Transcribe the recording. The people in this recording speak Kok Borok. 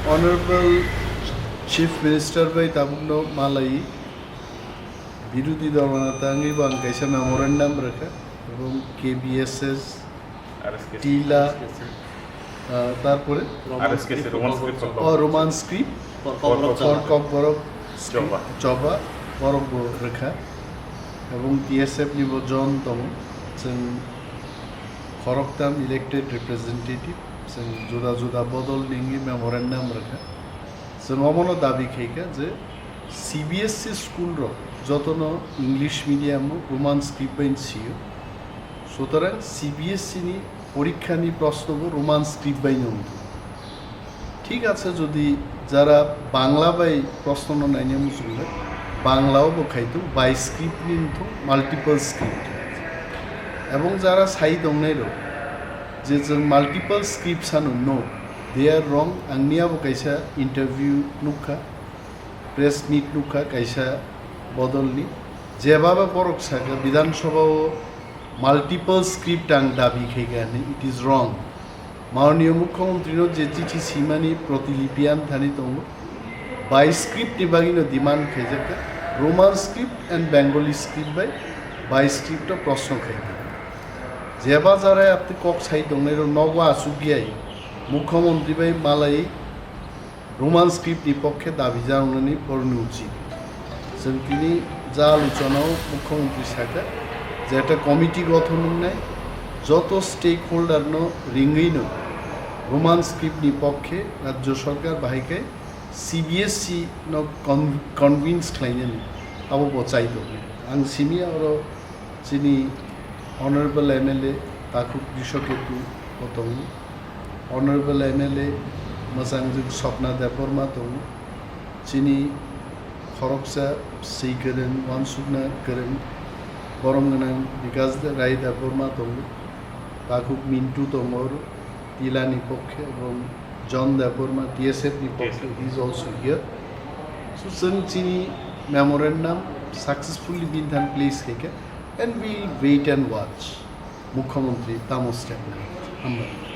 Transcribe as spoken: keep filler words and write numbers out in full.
Honorable Chief Minister bai tabukno malai birodhi dol neta wngwi bo ang kaisa memorandum rwkha, ebong K B S S, R S K C. Tila, ah, tarpore Roman R S K C, script, Roman Kokborok script, choba. Oh, Roman script, Kokborok choba. Kokborok script, choba. Choba, borok bo rwkha. Ebong T S F ni bo John tongo, chwng khoroktham elected representative, chwng juda juda bodol ni wngwi memorandum rwkha. Chwng omono dabi khaikha je C B S E school rok jotono English medium o Roman script bai sio. Sutorang C B S E ni porikha ni proshno bo Roman script bai no wngthung. Thik ache, jodi jara Bangla bai proshno no naina muchungo, Bangla o bo khaitung, bi script ni wngthung, multiple script. Ebong jara sai tongnai rok je chwng multiple script sano, no, they are wrong. Angni abo kaisa interview nukha, press meet nukha kaisa bodolni, jebaba borok sakha Bidhan Sabha o multiple script ang dabi khaikha hinwi, it is wrong. Mananiya Mukhyamantri no je chithi simani protilipi ang thani tongo, bi script ni bagwi no demand khaijakha, Roman script and Bengali script bai bi script o proshno khaikha. Jeba jarai apni kok sai tongnai rok nogo achukya, Mukhyamantri bai malai Roman script ni pokkhe dabi janani porni uchit. Chwng tini ja alochonao Mukhyamantri sakha je ekta committee gothon wngnai, joto stakeholder no ringwi no Roman script ni pokkhe Rajya Sarkar bahai khe C B S E no con-, convince khlainani abo bo chai tongnai. Ang simi oro chini Honorable M L A Takhuk Rishoketu bo tongo, Honorable M L A mwchang jwk Swapna Debbarma tongo, chini khoroksa swi kwrwng, uansukna kwrwng, borom gwnang Bikas Rai Debbarma tongo, Takhuk Mintu tongo, Tila ni pokkhe, ebong John Debbarma, T S F ni pokkhe, T S F. He is also here. So, chwng chini memorandum successfully bini thani place khaikha, and we will wait and watch Mukhyamantri tamo step nai. Hambai.